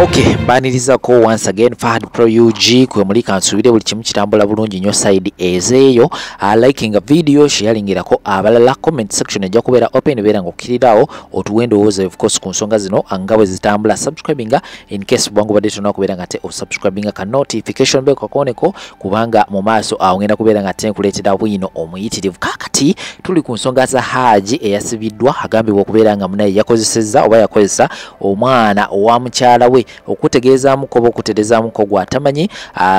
Okay, mbanirizaako once again Fahad Pro UG kwe muli, kansuubire buli kimu kitambula bulungi nnyo side ezeeyo. Likinga video, sharingirako abalala, comment section ejja kubeera open, beera ng'okkirirawo otuwe endowooza, of course, ku nsonga zino nga bwe zitambula. Subscribinga in case bwangu badde tonna kubeera nga te osubscribinga, ka notification bell kakoneko, kubanga mu maaso awo ngenda kubeera nga te nkuleetera bwino omuyitirivu. Kaakati tuli ku nsonga za Haji eyasibiddwa, agambibwa okubeera nga munaye yakozesezza oba yakozesa omwana owa mukyala we okutegeezaamuko oba okuterezaamuko gw'atamanyi.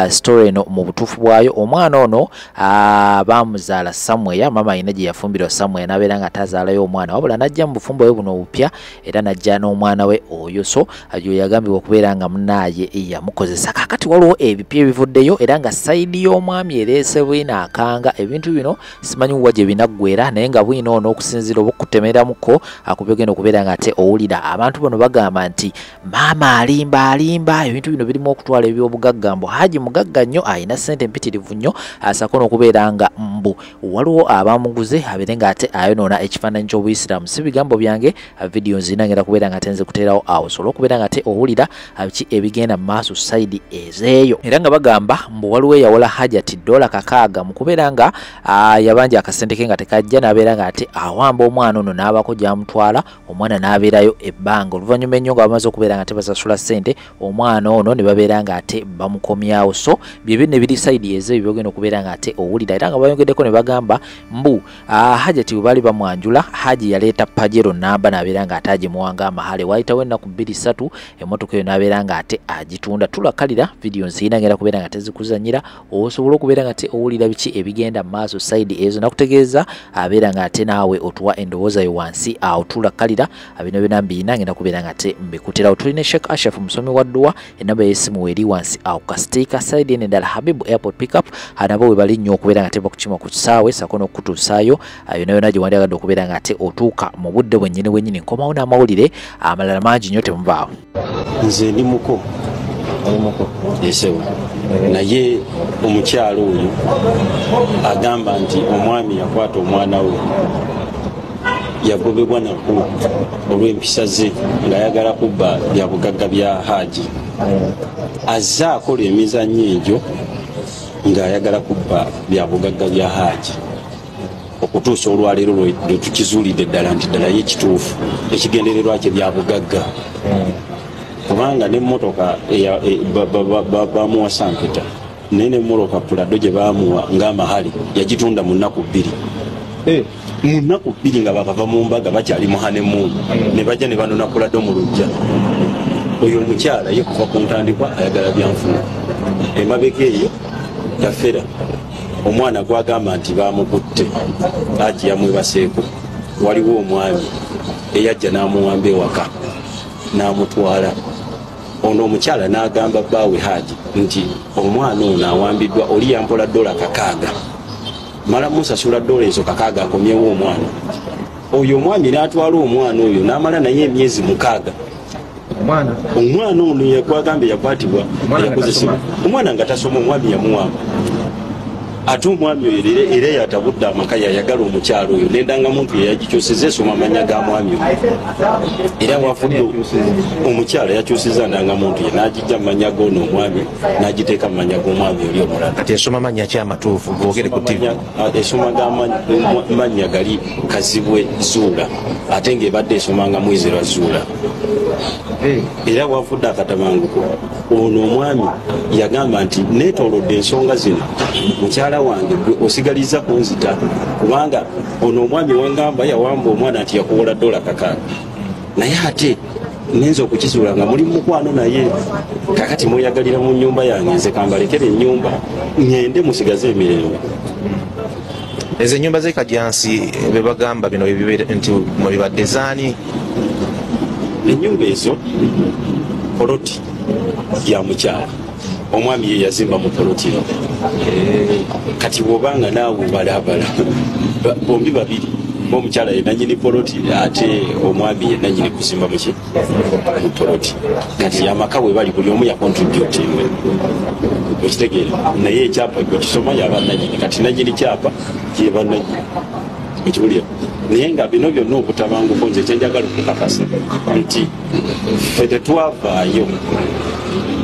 Story eno mu butuufu bwayo, omwana ono bamuzaala somewhere, maama alina gye yafumbirwa somewhere n'abeera nga tazaalayo omwana, wabula n'ajja mu bufumbo bwe buno obupya era n'ajja n'omwana we oyo. So oyo yagambibwa okubeera nga munaaye yamukozesa. Kaakati waliwo ebipya ebivuddeyo era nga side y'omwami ereese bwino akanga ebintu bino, simanyi wa gye binaggwera, naye nga bwino ono okusinziira oba okutemeramuko akubyogenda okubeera nga ate owulira abantu bano bagamba nti maama alimba, alimba. Ebintu bino birimu okutwala ebyobugagga, mbu Haji mugagga nnyo, alina ssente empitirivu nnyo, asako n'okubeera nga mbu waliwo abamuguze abeere nga ate ayonoona ekifaananyi ky'obuyisiraamu. Si bigambo byange, vidiyo nzina ngenda kubeera nga ate nze kuteerawo awo osobola okubeera nga ate owulira biki ebigenda mu maaso side ezeeyo. Era nga bagamba mbu waliwo eyawola Hajati $6 mu kubeera nga yabanja akasente ke nga tekajja, n'abeera nga ate awamba omwana ono n'abako gy'amutwala, omwana n'abeerayo ebbanga. Oluvannyuma ennyo nga bamaze okubeera nga tebasasula ssente, omwana ono ne babeera nga ate bamukomyawo. So byebyo ne biri side ezeeyo byogenda okubeera nga ate owulira. Era nga bayongeddeko ne bagamba mbu Hajati bwe baali bamwanjula, Haji yaleeta Pajero namba n'abeera nga ate agimuwanga amahale. Waayitawo ennaku 2 3, emmotoka eyo n'abeera nga ate agitunda. Tulakalira vidiyo nziina ngenda kubeera nga tezikuzanyira osobola okubeera nga ate owulira biki ebigenda mu maaso side ezo. Nakutegeeza, abeera nga ate naawe otuwa endowooza yo wansi awo. Tulakalira bino byonna mbiina ngenda kubeera nga ate mbikutirawo. Tulina Sheikh Ashraf, musomi wa dduwa, enamba y'essimu weeri wansi awo kasitiika. Side eno endala, Habibu Airport Pickup nabo we bali nnyo okubeera nga ate bakukima ku kisaawe sako n'okutuusaayo yonna yonna gye wandyagadde okubeera nga ate otuuka mu budde bwennyini bwennyini. Nkomawo n'amawulire amalala mangi nnyo, temubaawo. Nze ndi muko esewo, naye omukyalo oyo agamba nti omwami yakwata omwana we yagobebwa nako olw'empisa ze ng'ayagala kubba bya bugagga bya Haaji. Azze akola emizannyo egyo ng'ayagala kubba bya bugagga bya Haaji okutuusa olwaleero lwe tukizuulidde ddala nti ddala ye kituufu ekigendererwa kye bya bugagga, kubanga nemmotoka bamuwa sampeta, naye nemmotoka Prado gye bamuwa ng'amahale yagitunda mu nnaku 2. Mu nnaku 2 nga bakava mu mbaga, bakyali mu honeymoon, ne bajja ne banona Prado mu luggya. Oyo omukyala ye kuva ku ntandikwa ayagala byanfuna. Emabega eyo yafera omwana gwagamba nti bamukutte, Haji yamwebaseeko. Waliwo omwami eyajja n'amuwamba ewaka n'amutwala. Ono omukyala n'agamba bbaawe Haji nti omwana ono awambiddwa, oli yampola $6, mala musasula dola ezo 6 akomyewo omwana oyo. Omwami n'atwala omwana oyo n'amala naye emyezi 6. Omwana ono yakwagambye yakwatibwa, yakozesebwa, omwana nga tasoma, omwami yamuwamba. Ate omwami oyo era yatabudde amaka, yayagala omukyalo oyo nendangamuntu yeyagikyusizza esoma amanya ga mwami oyo. Era wafudde omukyala yakyusiza ndangamuntu ye n'agijja mu manya g'ono omwami n'agiteeka mu manya g'omwami oli omulala. Kati esoma mannya ki amatuufu? Googere ku TV. Esoma ga mannya gali Kazibwe Zuula, ate ng'ebadde esomanga Mwizerwa Zuula. Era wafudde akatabanguko, ono omwami yagamba nti neetoolodde ensonga zino, mukyala wange gwe osigaliza kunzita, kubanga ono omwami wangamba yawamba omwana nti yakuwola $6, naye ate nenza okukizuula nga muli mukwano naye kakati mweyagalira mu nyumba yange, nze kambalekere ennyumba ŋŋende musigaze emirembe. Ezo ennyumba z'e Kajjansi be bagamba bino nti mwebibadde zaani? Ennyumba ezo poloti ya mukyala, omwami ye yazimba mu poloti eno. Kati bwobanga naawe obalabala bombi babiri, omukyala ye nanyini poloti ate omwami ye nanyini kuzimba muki mu poloti. Kati amaka bwe bali buli omu yacontributing, okitegeera? Naye ekyapa gwe kisoma yaba nanyini, kati nanyini kyapa yeba nanyini, okiwulira? Naye nga bino byonna obutabanguko, nze kyenjagala okukakasa nti ffe tetwavaayo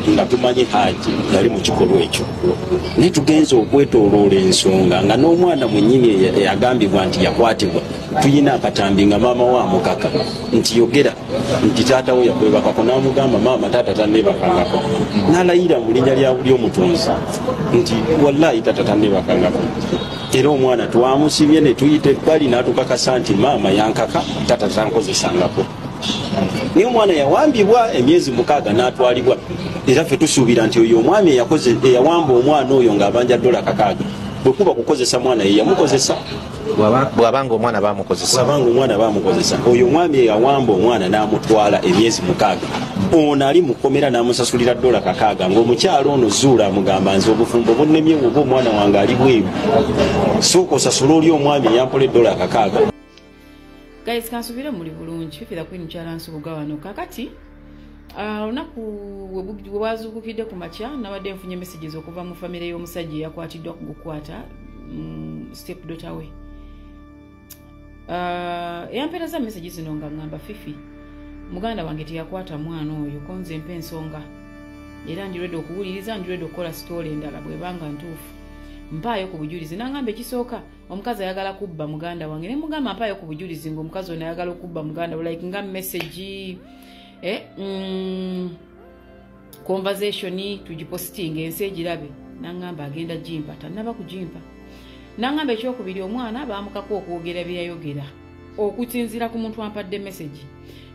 nga tumanyi Haji yali mu kikolwa ekyo, naye tugenze okwetooloola ensonga nga n'omwana mwennyini eyagambibwa nti yakwatibwa, tuyina akatambi nga maama we amukaka nti yogera nti taata we yakwebakako, n'amugamba maama taata tanneebakangako, n'alayira mu linnya lya buli omutonzi nti wallahi taata tanneebakangako. Era omwana twamusibye ne tuyita ebbali n'atukakasa nti maama yankaka, taata tankozesangako. Naye omwana yawambibwa emyezi 6 n'atwalibwa. Era ffe tusuubira nti oyo omwami eyawamba omwana oyo ng'abanja $6 bwe kuba kukozesa mwana ye yamukozesa. Bw'abanga omwana bamukozesa. Bw'abanga omwana bamukozesa. Oyo omwami eyawamba omwana n'amutwala emyezi 6, ono ali mukomera n'amusasulira $6, ng'omukyalo ono Zuula amugamba nze obufumbo bunnemye bw'oba omwana wange ali bweru, sooka osasule oli omwami eyampola $6. Guys, kansubire muli bulungi. Fifi the Queen mukyala Nsubuga wano. Kakati olunaku we bwazuukukidde ku makya, nabadde nfunye messages okuva mu famire y'omusajja eyakwatiddwa ku gukwata step daughter we. Eyampeereza messages zino nga ngamba Fifi, muganda wange teyakwata mwana oyo, konze mpa ensonga, era ndi ready okuwuliriza, ndi ready okukola story endala bwebanga ntuufu, mpaayo ku bujulizi. Nangamba ekisooka omukazi ayagala kubba muganda wange, ne mugamba mpaayo ku bujulizi ng'omukazi ono ayagala okubba muganda we, like nga message conversation tugipostinga ensi egirabe. Nangamba agenda gimpa, tannaba kugimpa. Nangamba ekyokubiri omwana baamukako okwogera bye yayogera okusinziira ku muntu ampadde message,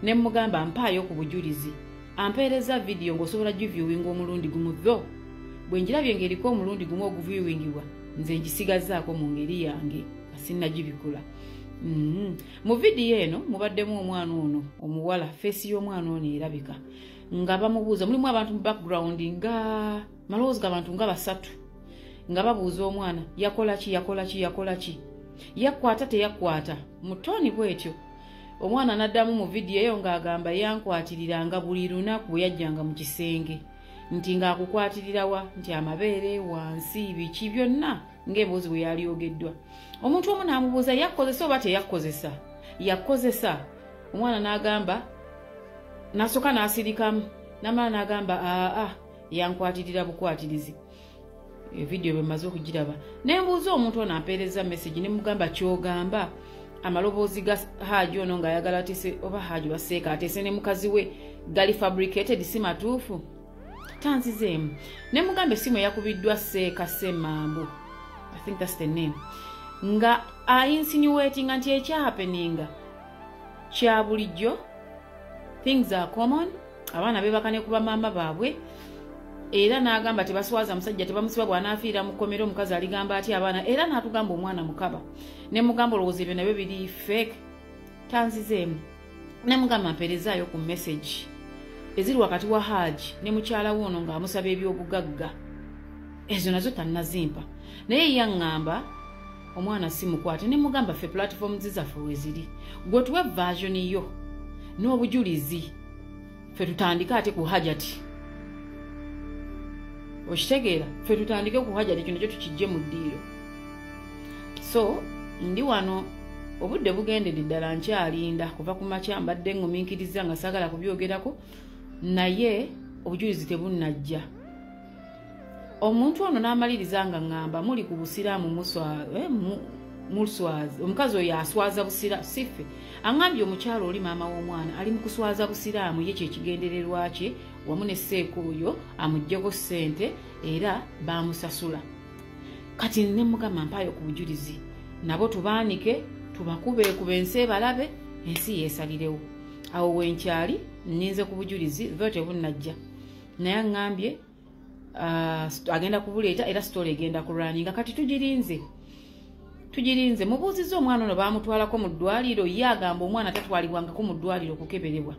ne mugamba mpaayo ku bujulizi. Ampeereza video ng'osobola giviewinga omulundi gumu, tho bwe njirabye ng'eriko omulundi gumu oguviewingibwa, nze ngisigazzaako mu ngeri yange sinnagibikula. Mu vidiyo eno mubaddemu omwana ono omuwala, feesi y'omwana ono erabika nga bamubuuza, mulimu abantu mu background nga malowoozi g'abantu nga 3 nga babuuza omwana yakola ki, yakola ki, yakola ki, yakwata teyakwata, mu toni bwetyo. Omwana n'addamu mu vidiyo eyo ng'agamba yankwatiriranga buli lunaku bwe yajjanga mu kisenge, nti ng'akukwatirirawa, nti amabeere wansi biki byonna ng'emboozi bwe yalyogeddwa. Omuntu omu n'amubuuza yakozesa oba teyakozesa, yakozesa. Omwana n'agamba, n'asooka n'asirikamu, n'amala n'agamba aa yankwatirira bukwatirizi. Evidiyo bwe mmaze okugiraba ne mbuuza omuntu ono ampeereza message, ne mugamba ky'ogamba amaloboozi ga Haji ono ng'ayagala atese oba Haji baseeka atese ne mukazi we gali fabricated, si matuufu. Tanzizeemu ne mugamba essimu eyakubiddwa Seeka Ssemambo, I think that's the name, nga ainsinuatinga nti ekyahappeninga kya bulijjo, things are common, abaana beebaka ne kuba maama baabwe. Era n'agamba tebaswaza musajja, tebamusiba bw'anaafiira mu kkomera omukazi aligamba atya abaana. Era n'atugamba omwana mukaba, ne mugamba olowooza ebyo nabyo biri fake. Tanzizeemu ne mugamba mpeerezaayo ku message eziri wakati wa Haji ne mukyala we ono ng'amusaba ebyobugagga, ezo nazo tannazimpa. Naye yaŋŋamba omwana si mukwate, ne mugamba ffe platforms zaffe weziri, gwe tuwe version yo n'obujulizi, ffe tutandike ate ku Hajati. Okitegeera, ffe tutandike ku Hajati, kino kyo tukijje mu ddiiro. So ndi wano obudde bugendedde ddala nkyalinda kuva ku makya, mbadde ŋŋumiikiriza nga saagala kubyogerako, naye obujulizi tebunnajja. Omuntu ono n'amaliriza nga ŋŋamba muli ku busiraamu muswaza, omukazi oyo aswaza busiraamu, si ffe. Aŋŋambye omukyalo oli maama w'omwana ali mu kuswaza busiraamu, ye kyekigendererwa kye wamu ne seeka oyo amuggyeko ssente era baamusasula. Kati ne mugamba mpaayo ku bujulizi, nabo tubaanike tubakubeekube ensi ebalabe, ensi yeesalirewo. Awo wenkyali nninze ku bujulizi tho tebunnajja, naye aŋŋambye agenda kubuleeta era story egenda kulwaninga. Kati tugirinze. Mubuuzizza omwana ono baamutwalako mu ddwaliro, ye agamba omwana tatwalibwangako mu ddwaliro okukeberebwa.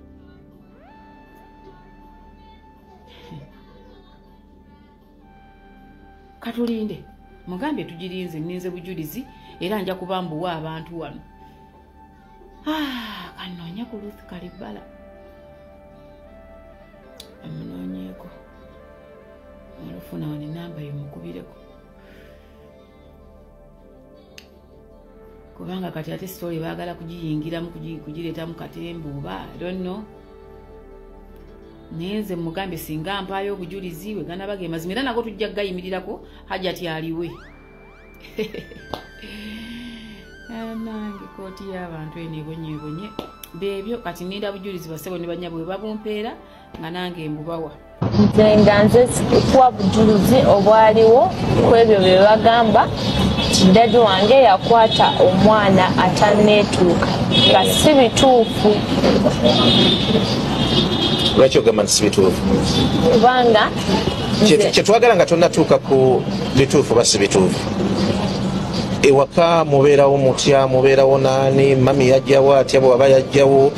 Katulinde, mugambye tugirinze, nninze bujulizi era nja kuba mbuwa abantu wano. Kanoonya ku Ruth Kalibbala, amunoonyeeko olufuna wano enamba ye mukubireko. Kubanga kati ate story baagala kugiyingiramu, kugireetamu katemba oba I don't know. Naye nze mugambye singa mpaayo obujulizi bwe ganaaba ge mazima, era nago tujja kugayimirirako. Hajati aliwe. Nange kooti y'abantu eno ebonyeebonye. Beebyo kati ninda bujulizi bassebo ne bannyabo bwe babumpeera nga nange mbubawa. Nze nga nze kuwa bujulizi obwaliwo ku ebyo bye bagamba nti daddy wange yakwata omwana atanneetuuka, nga si bituufu. Lwaki ogamba nti si bituufu? Kubanga Kyetwagala nga tonnatuuka ku bituufu oba si bituufu, ewaka mubeerawo mutya? Mubeerawo naani? Mami yajjawo atya? Bwaba yajjawo,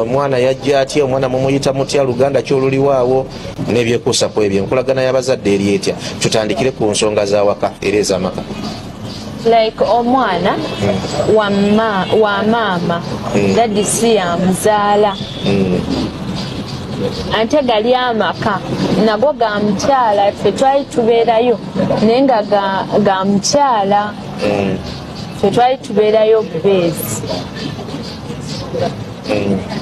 mwana yajja atya? Omwana mumuyita mutya? Luganda kyoluliwaawo n'ebyekuusa ku ebyo, enkolagana y'abazadde eri etya? Tutandikire ku nsonga z'awaka era ez'amaka. Like omwana wa maama, daddy si yamuzaala. Ate gali amaka nago ga mukyala, ffe twali tubeerayo naye nga ga mukyala, ffe twali tubeerayo bubeezi.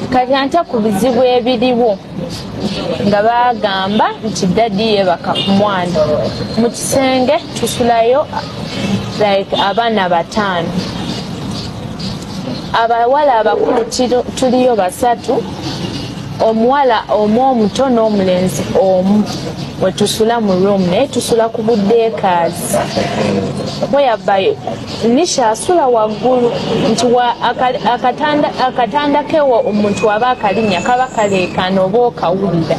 Kati ate ku bizibu ebiriwo nga bagamba nti daddy yeebaka ku mwana mu kisenge, tusulayo like abaana 5, abawala abakulu tuliyo 3, omuwala omu omuto n'omulenzi omu, we tusula mu room, naye tusula ku buddeekaazi. Whereby Nisha asula waggulu, nti akatanda kewo omuntu aba akalinnya kaba kaleekaana oba okawulira,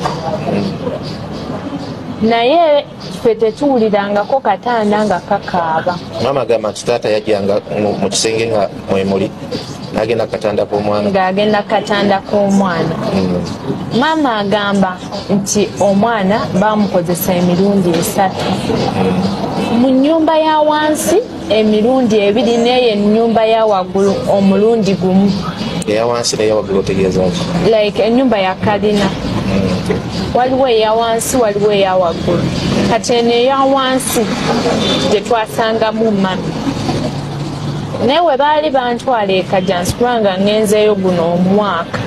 naye ffe tetuwulirangako katanda nga kakaaba. Maama agamba nti taata yajjanga mu kisenge nga mwemuli n'agenda katanda k'omwana. Ng'agenda katanda k'omwana. Maama agamba nti omwana bamukozesa emirundi 3 mu nnyumba ya wansi, emirundi 2, n'eyo ennyumba ya waggulu omulundi 1. Eya wansi n'eya waggulu otegeeza ki? Like ennyumba ya kalina, waliwo eya wansi, waliwo eya waggulu. Kati eno eya wansi gye twasangamu mami, naye we baali bantwala e Kajjansi, kubanga ngenzeeyo guno omwaka,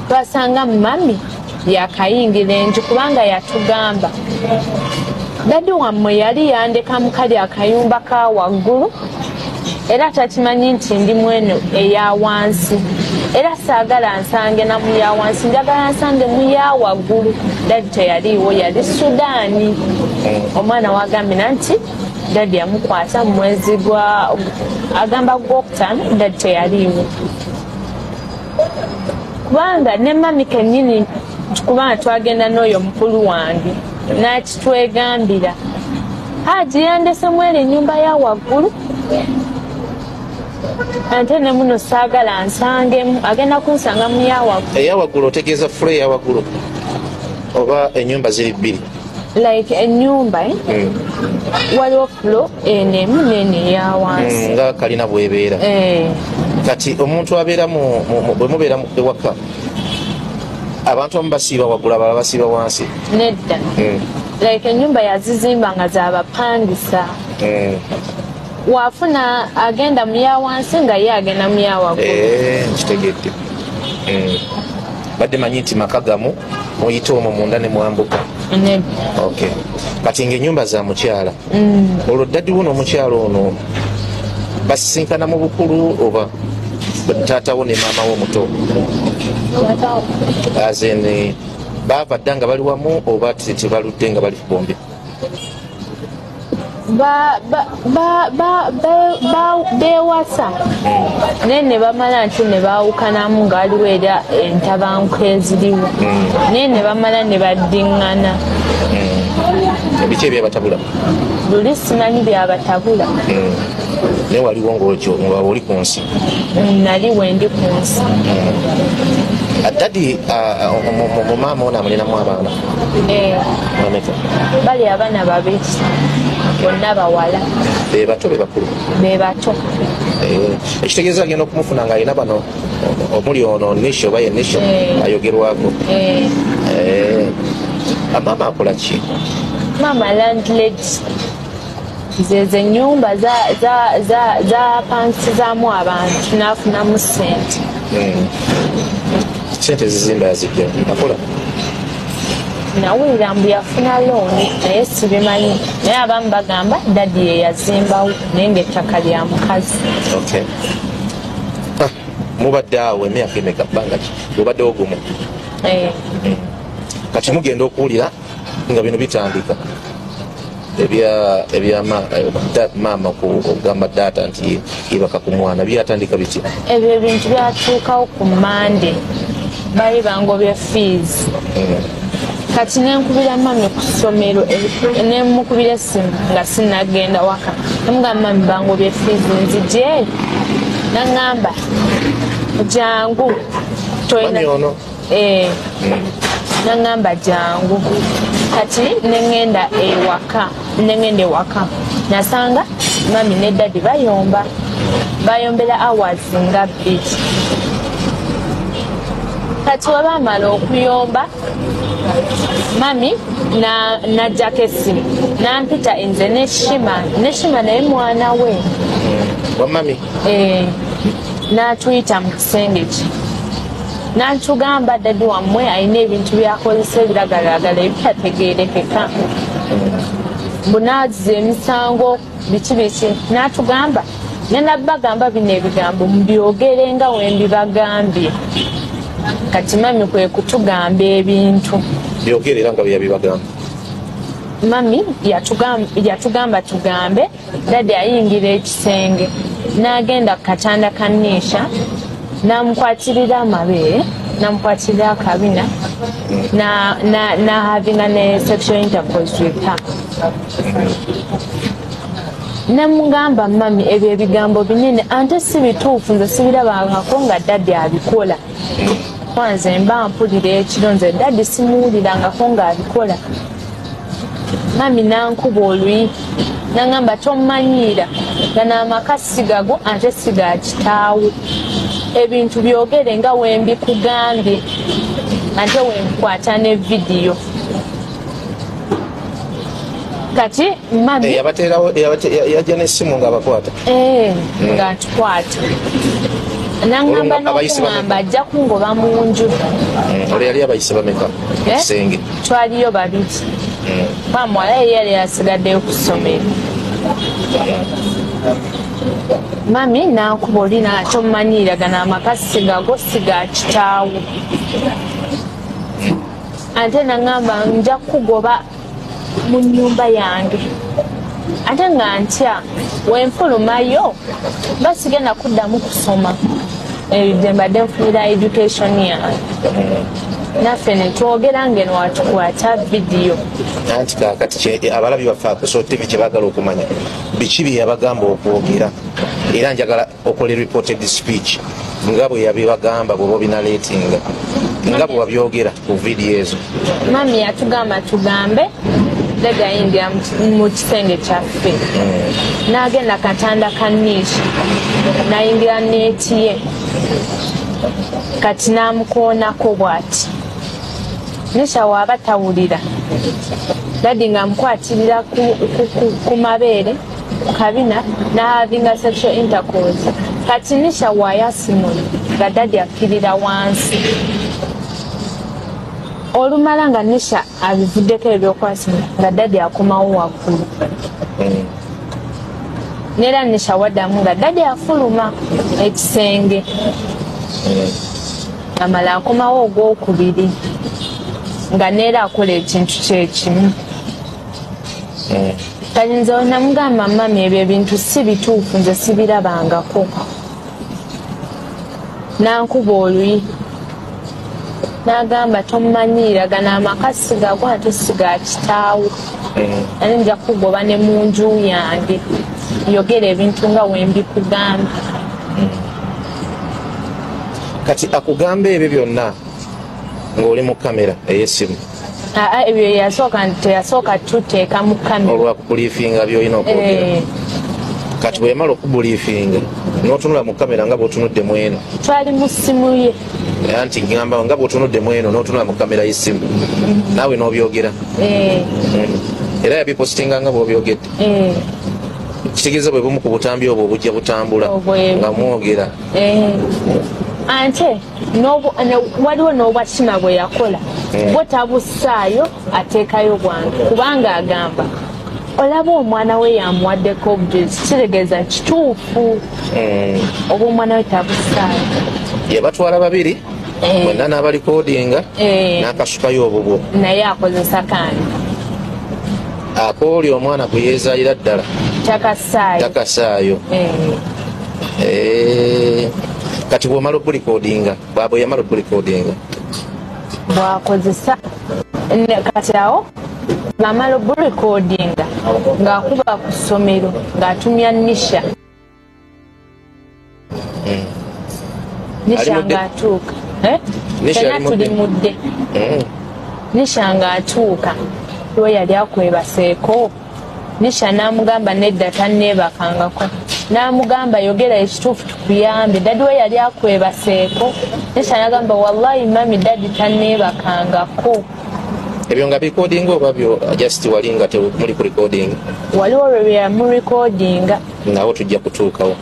twasanga mami yakayingira enju, kubanga yatugamba daddy wammwe yali yandeka mu kali akayumba ka waggulu, era takimanyi nti ndi mweno eya wansi, era saagala nsange na mu ya wansi, njagala nsange mu ya waggulu. Daddy teyaliiwo, yali Sudaani. Omwana wagambye nti daddy yamukwata mu mwezi gwa agamba gwokutaano, daddy teyaliiwo, kubanga ne mami kennyini, kubanga twagenda n'oyo mukulu wange n'akitwegambira, Haji yandese mweri ennyumba ya waggulu, ate ne muno saagala nsangemu, agenda kunsanga mu ya waggulu. Eya waggulu otegeeza floor eya waggulu oba ennyumba ziri 2? Like ennyumba waliwo floor eno emu n'eno eya wansi, nga kalina bw'ebeera. Kati omuntu abeera bwe mubeera ewaka, abantu abamu basiiba waggulu, abalala basiiba wansi? Nedda. Like ennyumba yazizimba nga z'abapangisa. Wafuna agenda mu ya wansi nga ye agenda mu ya waggulu. Nkitegedde. Badde manyi nti maka gamu muyite omwo munda ne mwambuka. Nedda. Okay. Kati ng'ennyumba za mukyala, olwo daddy wo n'omukyala ono basisinkana mu bukulu oba taata wo ne maama wo omuto? As in baava dda nga bali wamu oba tebaludde nga bali bombi? Beewasa naye ne bamala nti ne baawukanamu, nga waliwo era entabanko eziriwo, naye ne bamala ne baddiŋŋana. Biki ebyabatabula? Luli simanyi byabatabula. Naye waliwo ng'okyo nga oli ku nsi? Nali wendi ku nsi. Daddy mu maama ono amulinamu abaana? Bameka? Bali abaana 2, bonna bawala. Be bato be bakulu? Be bato. Ekitegeeza agenda okumufuna ng'alina bano omuli ono Nisha oba ye Nisha ayogerwako. Maama akola ki? Maama landlady. Zezo ennyumba zapankisizaamu abantu n'afunamu ssente. Sente zizimba yazijja akola? Nawulira mbu yafuna looni, naye sibimanyi, naye abamu bagamba daddy ye yazimbawo, naye ng'ettaka lya mukazi. Okay. Mubadde awo emyaka emeka, bbanga ki obaddewo gumu? Kati mugenda okuwulira nga bino bitandika ebya maama okugamba data nti yebaka ku mwana, byatandika bitya? Ebyo ebintu byatuukawo ku Mande, bali bangobye fees. Kati nenkubira mami ku ssomero, nemukubira essimu nga sinnagenda waka, nemugamba mami bangobye fees nzije, naŋŋamba jangu. Naŋŋamba jangu. Kati neŋŋenda ewaka, nasanga mami ne daddy bayomba, bayombera hours nga 2. Kati we bamala okuyomba, mami najjako essimu nampita nze ne Shima, naye mwana we wa mami, n'atuyita mu kisenge kye n'atugamba daddy wammwe alina ebintu byakozesa ebiragalalagala ebitategeerekeka, mbu n'azza emisango biki biki, n'atugamba nenabagamba bino ebigambo mubyogere nga we mbibagambye. Kati mami kwe kutugamba ebintu byogere era nga bwe yabibagamba. Mami yatugamba tugambe daddy ayingira ekisenge n'agenda ku katanda ka Nisha n'amukwatirira amabeere, n'amukwatirira akabina, na having a sexual intercourse with her. Namugamba mami ebyo ebigambo binene ate si bituufu, nze sibirabangako nga daddy abikola. Kwanze mba mpulira ekiro, nze daddy simuwulirangako ng'abikola. Mami nankuba oluyi nangamba tommanyiira, gano amaka si gago ate si ga kitaawo, ebintu byogere nga wembikugambye ate wembikwata ne vidiyo. Kati mami yabateerawo, yajja n'essimu ng'abakwata, ng'atukwata, nangamba n'okugamba ajja kungoba mu nju. Olwo yali abayise bameka mu kisenge? Twaliyo babiri, bamuwala ye yali asigaddeyo ku ssomero. Mami nankuba oli n'atommanyiira, gano amaka si gago si ga kitaawo, ate nangamba nja kugoba mu nnyumba yange, ate nga ntya wenfulumayo basigenda kuddamu kusoma ebyo mbadde nfunira education yange. Naffe ne twogera ngeno watukwata vidiyo. Anti kaakati abalabi baffe Apostle TV kye baagala okumanya biki bye yabagamba okwogera, era njagala okola reported speech nga bwe yabibagamba bw'oba obinaleetinga nga bwe wabyogera ku vidiyo ezo. Mami yatugamba tugambe daddy ayingira mu kisenge kyaffe n'agenda katanda ka Nisha n'ayingira neeti ye, kati n'amukoonako bw'ati. Nisha waaba tawulira, daddy ng'amukwatirira ku mabeere ku kabina n'ahavinga sexual intercourse. Kati Nisha waayasimula nga daddy akkirira wansi. Olumala nga Nisha abivuddeko ebyokwasima nga daddy akomawo waggulu, neera Nisha waddamu nga daddy afuluma ekisenge, amala akomawo ogwokubiri nga neera akola ekintu kyekimu. Kati nze namugamba mami ebyo ebintu si bituufu, nze sibirabangako. Nankuba oluyi n'agamba tommanyiira, gano amaka si gago ate si ga kitaawo, ate nja kugoba ne mu nju yange, yogera ebintu nga we mbikugamba. Kati akugamba ebyo byonna ng'oli mu kamera ey'essimu? Ebyo yasooka tuteeka mu kamera olwakubuliifinga by'olina okwogera. Kati bwe yamala okubuliifinga n'otunula mu kamera nga bw'otunudde mu eno, twali mu ssimu ye, anti ngamba nga bw'otunudde mu eno n'otunula mu kamera y'essimu naawe n'obyogera, era yabipositinga nga bw'obyogedde. Kitegeeza bwe bumu ku butambi obwo obujja butambula nga mwogera. Ante waliwo n'obwakima bwe yakola bwo tabussaayo ateekayo bwange kubanga agamba olaba omwana we yamuwaddeko obujulizi kitegeeza kituufu oba omwana we tabussaayo. Yabatwala babiri bonna n'abalikodinga n'akasukayo obubwo naye akozesa kandi akooli omwana gwe yeezaalira ddala takasaayo. Kati bw'omala okulikodinga bwabwe yamala okulikodinga bwakozesa kati awo bwamala okulikodinga ng'akuba ku ssomero ng'atumya Nisha. Nisha ng'atuuka tuli mudde. Nisha ng'atuuka lwe yali akwebaseeko. Nisha n'amugamba nedda tanneebakangako. N'amugamba yogera ekituufu tukuyambe. Daddy we yali akwebaseeko. Nisha n'agamba wallahi mami daddy tanneebakangako. Ebyo nga bikodinga oba byo just wali nga temuli ku recording? Waliwo lwe yamurekodinga. Nawo tujja kutuukawo.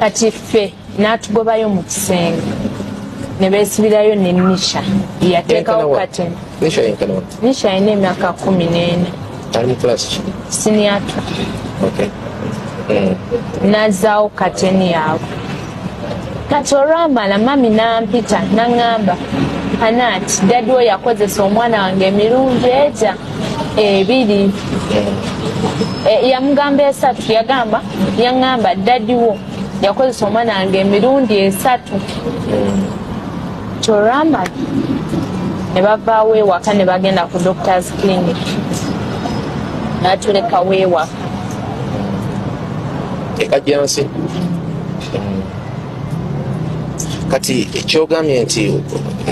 Kati ffe n'atugobayo mu kisenge ne beesibirayo ne Nisha yateekawo kateni. Nisha yenkana wa? Nisha alina emyaka 14. Ali mu class ki? Senior 2. Okay. N'azzaawo kateni yaabwe. Kati olwamala mami n'ampita n'aŋŋamba Hanat, daddy we yakozesa omwana wange emirundi egya 2. Yamugamba 3 yagamba yaŋŋamba daddy wo yakozesa omwana wange emirundi 3. Kyolwamala ne bavaawo ewaka ne bagenda ku doctor's clinic n'atulekawo ewaka. Ekajjansi. Kati ekyogambye nti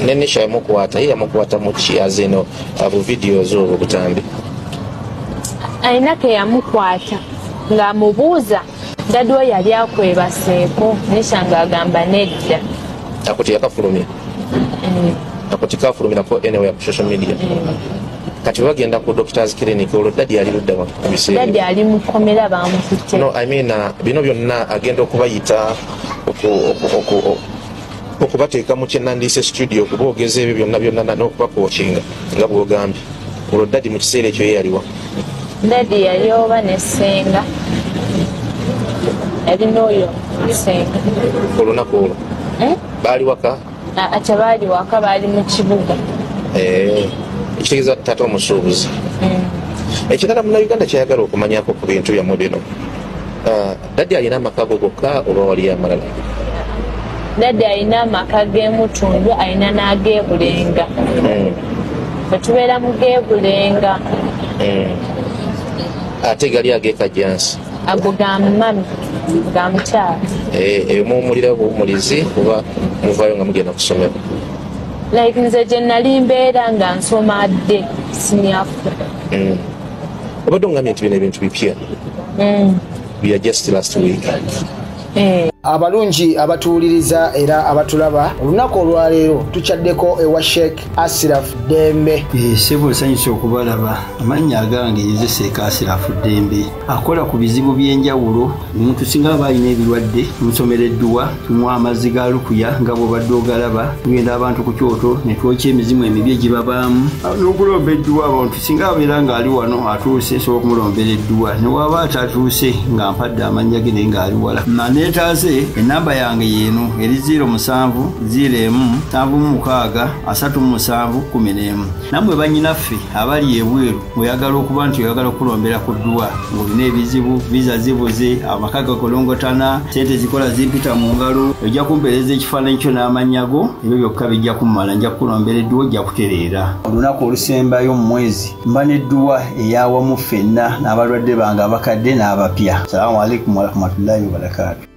ne Nisha yamukwata, ye yamukwata mu ki azeno abo videos obwo butambi? Alina ke yamukwata ng'amubuuza daddy we yali akwebaseeko. Nisha ng'agamba nedda. Ako teyakafulumya? Ako tekafulumirako anywhere ku social media? Kati bagenda ku doctor's clinic olwo daddy ali ludda wa? Daddy ali mu kkomera bamukutte. No, I mean bino byonna agenda okubayita okubateeka mu kyenandiise studio okuboogeza ebyo byonna byonna n'okubakokinga nga bw'ogambye. Olwo daddy mu kiseera ekyo ye yaliwa? Daddy yali oba ne ssenga. Yali n'oyo ssenga. Olunaku olwo? Baali waka? Tebaali waka, baali mu kibuga. Ekitegeeza taata omusuubuzi. Ekirala munnayuganda kyayagala okumanyako ku bintu byammwe bino. Daddy alina amaka go gokka oba waliyo amalala? Daddy alina amaka g'emutundu, alina n'ag'ebulenga. Bwe tubeera mu g'ebulenga. Ate gali ag'ekajjansi? Ago ga mami, ga mukyala. Ebyo muwummulira buwummulizi kuba muvaayo nga mugenda ku ssomero? Like nze gye nali mbeera nga nsoma dde senior 4. Obadde ongambye nti bino ebintu bipya. Bya just last week. Abalungi abatuwuliriza era abatulaba olunaku olwaleero tukyaddeko ewa Sheikh Asiraf Ddembe. Ssebo nsanyuse okubalaba. Amannya agange nze Sheikh Asiraf Ddembe. Akola ku bizibu by'enjawulo. Omuntu singa aba alina ebirwadde tumusomera edduwa, tumuwa amazzi ga lukuya nga bw'obadde ogalaba, tugenda abantu ku kyoto ne twokya emizimu emibi egibabaamu n'okulomba edduwa. Abantu singa abeera ng'ali wano atuuse nsobola okumulombera edduwa, ne waba atatuuse nga mpadde amannya ge naye ng'ali wala. Naneetaase enamba yange yeeno eri 07 01 76 37 11. Nammwe bannyinaffe abali ebweru oyagala okuba nti oyagala okulombera ku dduwa ng'olina ebizibu, viza zibuze, amaka gakolongotana, ssente zikola zimpita mu ngalo, ojja kumpeereza ekifaananyi kyo n'amannya go, ebyo byokka bijja kummala, nja kukulombera edduwa ojja kutereera. Olunaku olusembayo mu mwezi mba n'edduwa eyawamu ffenna n'abalwadde bange abakadde n'abapya. Salaamu alaikum warahmatullahi wabarakaatu.